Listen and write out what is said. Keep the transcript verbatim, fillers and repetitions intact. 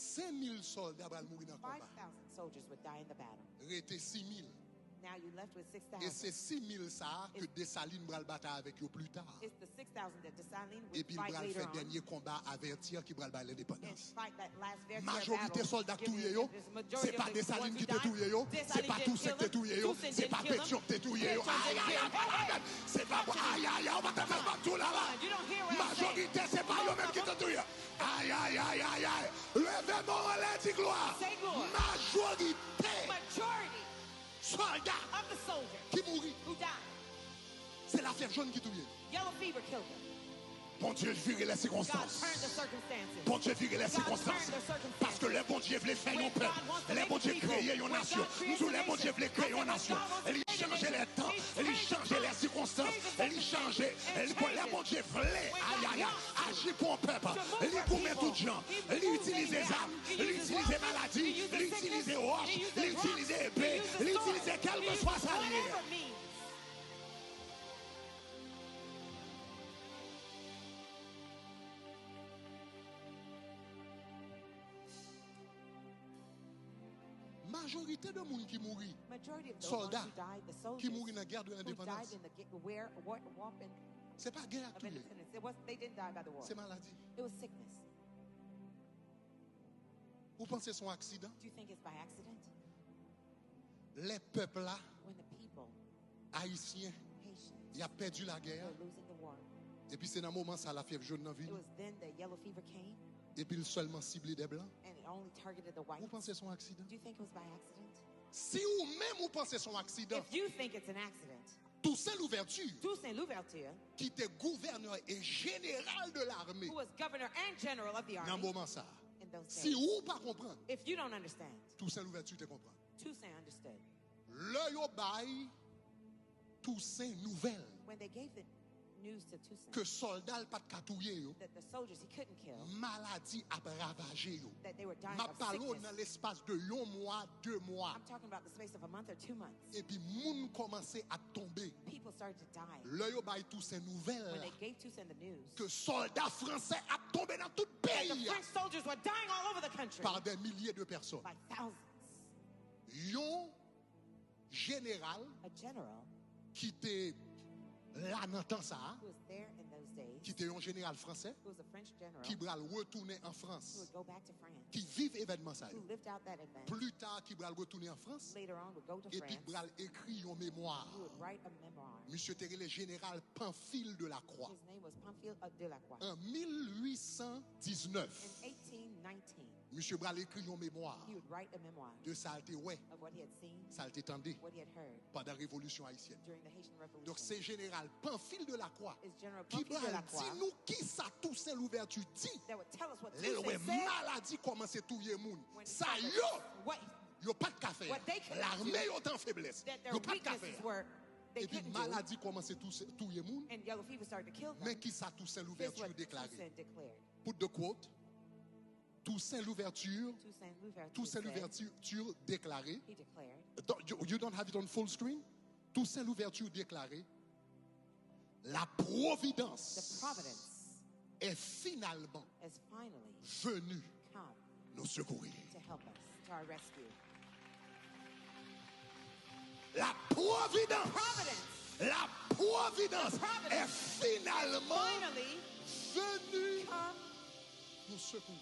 Senk mil sòlda pral mouri nan konba. Five thousand soldiers would die in the battle. Rete sis mil. Now you left with E se six thousand. Sis mil sa a ke Desalin pral batay avèk yo pli ta. It's the six thousand that Dessalines would Epi l fight pral later fè on. Dènye konba avètyè ki pral bay And lendepandans. Fight that last Vertière Majorite battle. Sòlda k Give me touye yo, the majority se pa of the Desalin ones ki who te died. Touye yo, se Dessalines pa didn't Tousen kill ki te them. Touye yo, Tucson se didn't pa kill them. Petyonville ki te touye yo. Petyonville didn't kill them. Ayayay, se pa bon. Ayayay, ou pa tande sa m ap di w la la. You don't hear what I'm Majorite, saying. se pa yo menm ki te touye. Ayayayayay. Leve men w anlè, di glwa. Say glory. Majorite Majority sòlda of the soldiers ki mouri, who died, se lafyèv jòn ki touye. Yellow fever killed them. Bondye vire lè sikonstans. God turned the circumstances. Bondye vire lè sikonstans. Paske lè Bondye vle fè yon pèp, lè Bondye kreye yon nasyon, m di w lè Bondye vle kreye yon nasyon, li chanje lè tan, li chanje lè sikonstans, li chanje. Lè Bondye vle, ayaya, aji pou yon pèp, li goumen tout jan, li itilize zam, li itilize maladi, li itilize wòch, li itilize epe, li itilize kèlkeswa sa l ye. Majorite de moun ki mouri, sòlda ki mouri nan gè de lendepandans, se pa gè a k touye yo, se maladi. Ou panse se yon aksidan? Lè pèp la, Ayisyen, y ap pèdi lagè a, epi se nan moman sa lafyèv jòn nan vini, epi l sèlman sible de blan. Ou panse se yon aksidan? Si ou menm ou panse se yon aksidan, Toussaint Louverture, ki te gouvènè e jeneral de lame nan moman sa a, si ou pa konprann, Toussaint Louverture te konprann. Lè yo bay Toussaint nouvèl ke sòlda l pa t ka touye yo, maladi ap ravaje yo. M ap pale w nan lespas de yon mwa, de mwa. Epi moun kòmanse ap tonbe. Lè yo bay Toussaint nouvèl la ke sòlda fransè ap tonbe nan tout peyi a pa dè milye de pèsòn. Yon jeneral ki te la nan tan sa a, ki te yon jeneral fransè, ki pral retounen an Frans, ki viv evènman sa yo, pli ta ki pral retounen an Frans, epi pral ekri yon memwa. Misye te rele jeneral Pamphile de la Croix. An mil ui san diznèf, misye pral ekri yon memwa de sa l te wè, sa l te tande pandan Revolisyon Ayisyèn. Donk, se jeneral Pamphile de la Croix ki pral di nou kisa Toussaint Louverture di lè l wè maladi kòmanse touye moun. Sa yo, yo pa t ka fè a. Lame yo te an feblès. Yo pa t ka fè a. Epi maladi kòmanse touye moun. Men kisa Toussaint Louverture deklare. Put the quote. Toussaint Louverture, Toussaint Louverture deklare. You don't have it on full screen? Toussaint Louverture deklare, la providence est finalement venue nous secourir. La providence, la providence est finalement venue nous secourir.